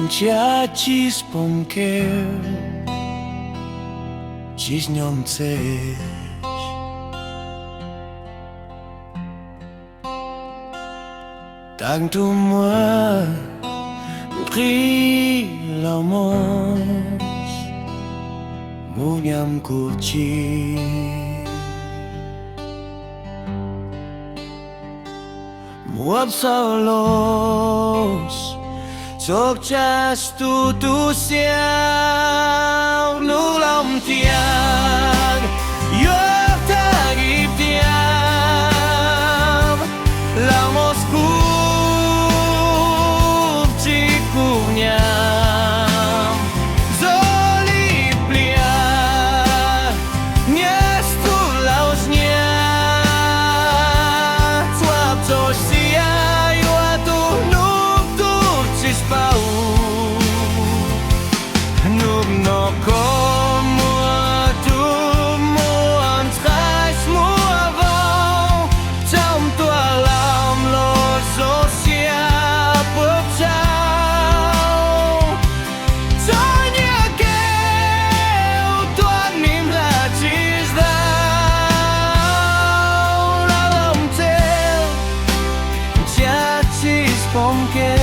Ntshav tsis pom kev, tsis nyob txej. Tag nrho muaj nqi los mus, mus nyam kuv tsis muab xaus los, txog tsam tus tu siab hnub los tiag, yuav tag ib tiam los mus kuv tsis kuv nyam, zoo li pliag nias tus laus nyias, txhua txoj sia yuav tu hnub tu tsis paub. Hnub no koj muaj tus muaj ntxhais muaj vauv, txaus tuaj los los zoo siab puas txaus. Txoj nyiaj kev tuag nim hla tsis tau, los los ntse ntshav tsis pom kev.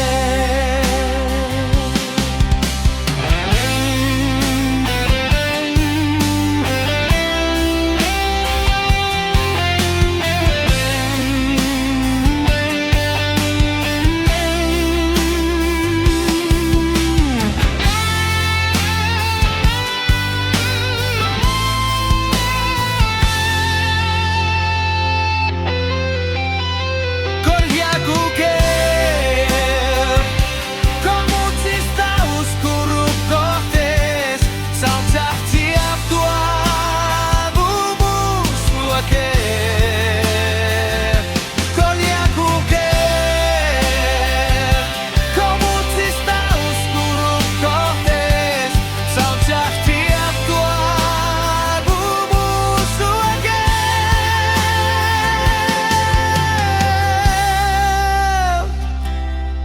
Koj liam kuv kev, koj mus tsis tau kuv rub koj tes, txaus ntshai thiab tuag kuv mus ua ke. Koj liam kuv kev, koj mus tsis tau kuv rub koj tes, txaus ntshai thiab tuag kuv mus ua ke.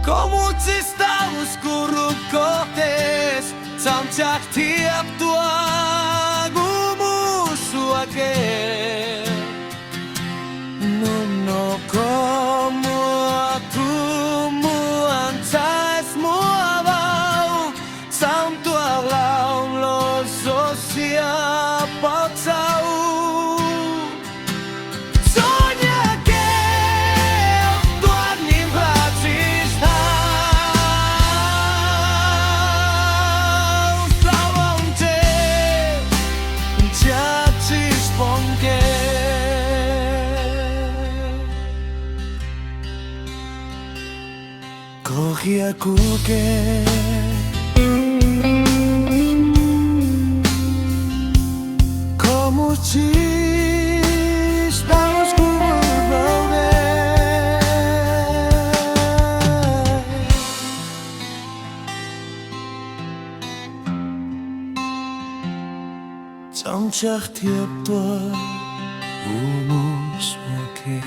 Koj mus tsis tau kuv rub koj tes, txaus ntshai thiab tuag kuv mus ua ke. Hnub no koj muaj tus muaj ntxhais muaj vauv, txaus tuaj los los zoo siab puas txaus. Txoj nyiaj kev tuag nim hla tsis tau, los los ntse ntshav tsis pom kev. Koj qhia kuv kev, koj mus tsis tau kuv rub koj tes, txaus ntshai thiab tuag kuv mus ua ke.